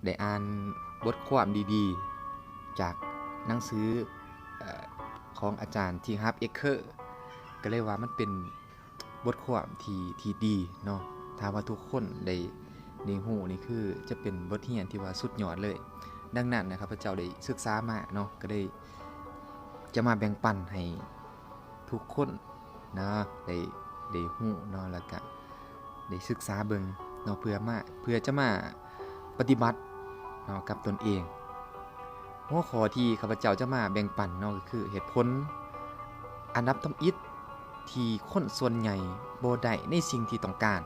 ໄດ້ອ່ານບົດຄວາມດີໆ ຈາກໜັງສື ເອີ ຂອງອາຈານ ທີ ຮາຟ ເອັກເຄີ ກໍເລີຍວ່າມັນເປັນບົດຄວາມທີ່ ທີ່ດີເນາະ. ຖ້າວ່າທຸກຄົນໄດ້ ໄດ້ຮູ້ນີ້ ຄືຈະເປັນບົດຮຽນທີ່ວ່າສຸດຍອດເລີຍ. ດັ່ງນັ້ນນະ ຂ້າພະເຈົ້າໄດ້ສຶກສາມາເນາະ ກໍເລີຍຈະມາແບ່ງປັນໃຫ້ ທຸກຄົນເນາະ ໄດ້ ໄດ້ຮູ້ເນາະ ແລ້ວກະໄດ້ສຶກສາເບິ່ງເນາະ ເພື່ອມາ ເພື່ອຈະມາປະຕິບັດເນາະກັບຕົນເອງ. ຫົວຂໍ້ທີ່ຂ້າພະເຈົ້າຈະມາແບ່ງປັນເນາະ ກໍຄືເຫດຜົນອັນດັບທຳອິດທີ່ຄົນສ່ວນໃຫຍ່ບໍ່ໄດ້ໃນສິ່ງທີ່ຕ້ອງການ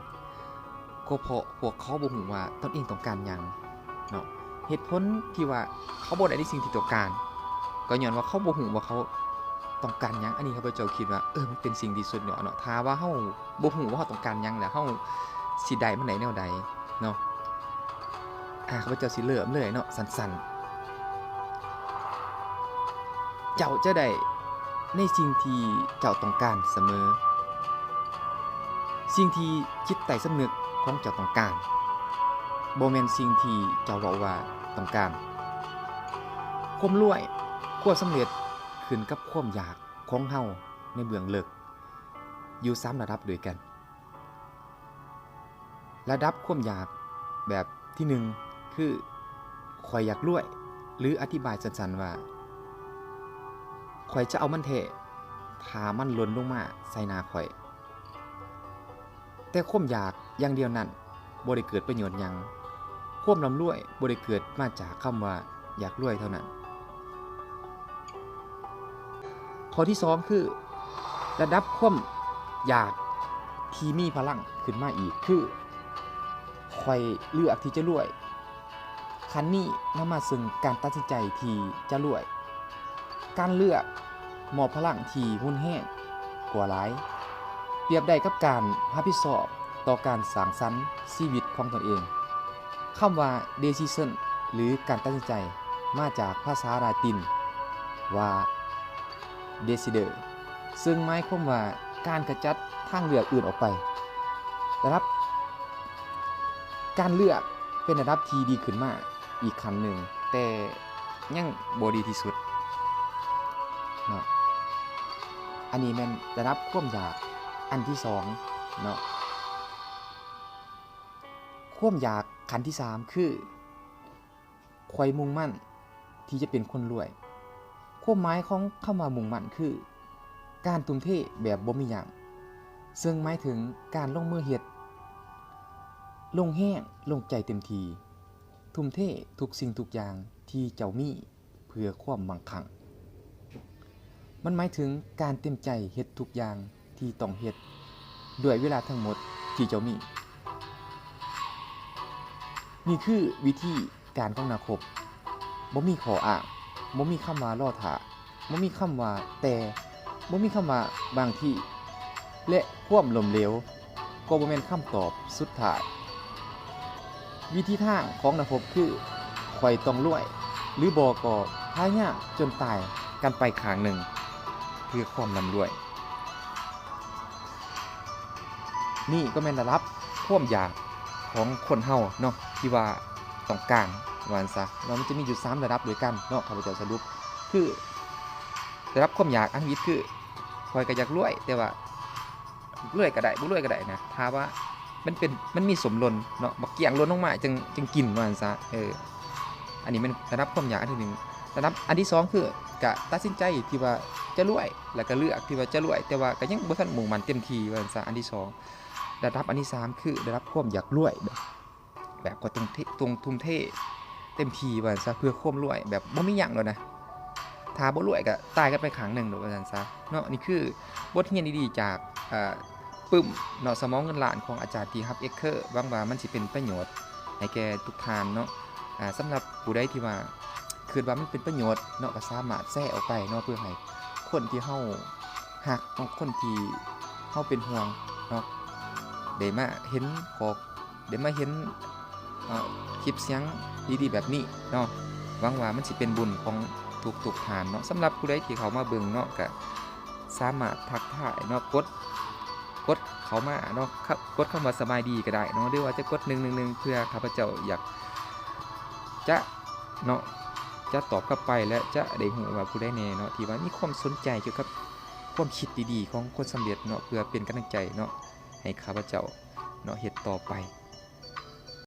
ກໍເພາະພວກເຂົາບໍ່ຮູ້ວ່າຕົນເອງຕ້ອງການຫຍັງເນາະ. ເຫດຜົນທີ່ວ່າເຂົາບໍ່ໄດ້ໃນສິ່ງທີ່ຕ້ອງການ ກໍຍ້ອນວ່າເຂົາບໍ່ຮູ້ວ່າເຂົາຕ້ອງການຫຍັງ. ອັນນີ້ຂ້າພະເຈົ້າຄິດວ່າ ເອີ ມັນເປັນສິ່ງທີ່ສຸດຍອດເນາະ. ຖ້າວ່າເຮົາບໍ່ຮູ້ວ່າເຮົາຕ້ອງການຫຍັງ ແລ້ວເຮົາຊິໄດ້ມັນໄດ້ແນວໃດເນາະ? ອາ ຂ້າພະເຈົ້າຊິເລີ່ມເລີຍເນາະ ສັ້ນໆ. ເຈົ້າຈະໄດ້ໃນສິ່ງທີ່ເຈົ້າຕ້ອງການສະເໝີ. ສິ່ງທີ່ຈິດໃຕ້ສຳນຶກຂອງເຈົ້າຕ້ອງການ ບໍ່ແມ່ນສິ່ງທີ່ເຈົ້າເວົ້າວ່າຕ້ອງການ. ຄວາມລວຍ, ຄວາມສຳເລັດຂຶ້ນກັບຄວາມຢາກຂອງເຮົາໃນເບື້ອງເລິກຢູ່ສາມລະດັບດ້ວຍກັນ. ລະດັບຄວາມຢາກແບບທີໜຶ່ງ ຄື ຂ້ອຍຢາກລວຍ ຫຼື ອະທິບາຍສັ້ນໆວ່າ ຂ້ອຍຈະເອົາມັນແທ້ ຖ້າມັນຫຼົ່ນລົງມາໃສ່ໜ້າຂ້ອຍ. ແຕ່ຄວາມຢາກຢ່າງດຽວນັ້ນບໍ່ໄດ້ເກີດປະໂຫຍດຫຍັງ. ຄວາມລ່ຳລວຍບໍ່ໄດ້ເກີດມາຈາກຄຳວ່າຢາກລວຍເທົ່ານັ້ນ. ຂໍ້ທີສອງ ຄື ລະດັບຄວາມຢາກທີ່ມີພະລັງຂຶ້ນມາອີກ ຄື ຂ້ອຍເລືອກທີ່ຈະລວຍ. ຂັ້ນນີ້ນຳມາເຊິ່ງການຕັດສິນໃຈທີ່ຈະລວຍ. ການເລືອກມອບພະລັງທີ່ຮຸນແຮງກວ່າຫຼາຍ, ປຽບໄດ້ກັບການຮັບຜິດຊອບຕໍ່ການສ້າງສັນຊີວິດຂອງຕົນເອງ. ຄຳວ່າ decision ຫຼື ການຕັດສິນໃຈ ມາຈາກພາສາລາຕິນວ່າ decidere ເຊິ່ງໝາຍຄວາມວ່າການຂະຈັດທາງເລືອກອື່ນອອກໄປ. ລະດັບການເລືອກເປັນລະດັບທີ່ດີຂຶ້ນມາອີກຂັ້ນໜຶ່ງ, ແຕ່ຍັງບໍ່ດີທີ່ສຸດເນາະ. ອັນນີ້ແມ່ນລະດັບຄວາມຢາກອັນທີສອງເນາະ. ຄວາມຢາກຂັ້ນທີສາມ ຄື ຂ້ອຍມຸ່ງໝັ້ນທີ່ຈະເປັນຄົນລວຍ. ຄວາມໝາຍຂອງຄຳວ່າມຸ່ງໝັ້ນ ຄື ການທຸ່ມເທແບບບໍ່ມີຫຍັງ, ເຊິ່ງໝາຍເຖິງການລົງມືເຮັດ, ລົງແຮງ, ລົງໃຈເຕັມທີ່, ທຸ່ມເທທຸກສິ່ງທຸກຢ່າງທີ່ເຈົ້າມີ ເພື່ອຄວາມມັ່ງຄັ່ງ. ມັນໝາຍເຖິງການເຕັມໃຈເຮັດທຸກຢ່າງທີ່ຕ້ອງເຮັດດ້ວຍເວລາທັງໝົດທີ່ເຈົ້າມີ. ນີ້ຄືວິທີການຂອງນັກຮົບ. ບໍ່ມີຂໍ້ອ້າງ, ບໍ່ມີຄຳວ່າລໍຖ້າ, ບໍ່ມີຄຳວ່າແຕ່, ບໍ່ມີຄຳວ່າບາງທີ ແລະ ຄວາມລົ້ມເຫຼວ ກໍບໍ່ແມ່ນຄຳຕອບສຸດທ້າຍ. ວິທີທາງຂອງນັກຮົບຄື ຂ້ອຍຕ້ອງລວຍ ຫຼື ບໍ່ກໍພະຍາຍາມຈົນຕາຍກັນໄປຂ້າງໜຶ່ງ ເພື່ອຄວາມລ່ຳລວຍ. ນີ້ກໍແມ່ນລະດັບຄວາມຢາກຂອງຄົນເຮົາເນາະ ທີ່ວ່າຕ້ອງການ ວ່າຊັ້ນຊະເນາະ. ມັນຈະມີຢູ່ສາມລະດັບດ້ວຍກັນເນາະ, ຂ້າພະເຈົ້າສະຫຼຸບ ຄື ລະດັບຄວາມຢາກອັນທຳອິດຄື ຂ້ອຍກໍຢາກລວຍ ແຕ່ວ່າ ລວຍກໍໄດ້ ບໍ່ລວຍກໍໄດ້ນະ ຖ້າວ່າມັນເປັນ ມັນມີສົ້ມຫຼົ່ນເນາະ ບັກກ້ຽງຫຼົ່ນລົງມາ ຈຶ່ງ ຈຶ່ງກິນ ວ່າຊັ້ນຊະ. ເອີ ອັນນີ້ແມ່ນລະດັບຄວາມຢາກອັນທີໜຶ່ງ. ລະດັບອັນທີສອງ ຄື ກະຕັດສິນໃຈທີ່ວ່າຈະລວຍ ແລ້ວກະເລືອກທີ່ວ່າຈະລວຍ ແຕ່ວ່າກະຍັງບໍ່ທັນມຸ່ງໝັ້ນເຕັມທີ່ ວ່າຊັ້ນຊະ. ອັນທີສອງ ລະດັບອັນທີສາມ ຄື ລະດັບຄວາມຢາກລວຍ ແບບ ແບບກໍຕ້ອງເທ ຕ້ອງທຸ່ມເທເຕັມທີ່ວ່າຊັ້ນຊະ ເພື່ອຄວາມລວຍ ແບບບໍ່ມີຫຍັງແລ້ວນະ ຖ້າບໍ່ລວຍກໍຕາຍກັນໄປຂ້າງໜຶ່ງໂລດວ່າຊັ້ນຊະເນາະ. ນີ້ຄືບົດຮຽນດີໆຈາກ ອາ ປຶ້ມເນາະ ສະໝອງເງິນລ້ານຂອງອາຈານ ທີ ຮາຟ ເອັກເຄີ. ຫວັງວ່າມັນຊິເປັນປະໂຫຍດໃຫ້ແກ່ທຸກທ່ານເນາະ. ອາ ສຳລັບຜູ້ໃດທີ່ວ່າຄິດວ່າມັນເປັນປະໂຫຍດເນາະ ກໍສາມາດແຊອອກໄປເນາະ ເພື່ອໃຫ້ຄົນທີ່ເຮົາຮັກເນາະ ຄົນທີ່ເຮົາເປັນຫ່ວງເນາະ ໄດ້ມາເຫັນຂໍ້ ໄດ້ມາເຫັນ ເອີ ຄລິບສຽງດີໆແບບນີ້ເນາະ. ຫວັງວ່າມັນຊິເປັນບຸນຂອງທຸກໆທ່ານເນາະ. ສຳລັບຜູ້ໃດທີ່ເຂົ້າມາເບິ່ງເນາະ ກະສາມາດທັກທາຍເນາະ ກົດ ກົດເຂົ້າມາເນາະ ກົດຄຳວ່າສະບາຍດີກໍໄດ້ເນາະ ຫຼືວ່າຈະກົດໜຶ່ງໜຶ່ງໜຶ່ງ ເພື່ອຂ້າພະເຈົ້າຢາກ ຈະເນາະ ຈະຕອບກັບໄປ ແລະ ຈະໄດ້ຮູ້ວ່າຜູ້ໃດແດ່ເນາະ ທີ່ວ່າມີຄວາມສົນໃຈກ່ຽວກັບຄວາມຄິດດີໆຂອງຄົນສຳເລັດເນາະ ເພື່ອເປັນກຳລັງໃຈເນາະ ໃຫ້ຂ້າພະເຈົ້າເນາະ ເຮັດຕໍ່ໄປ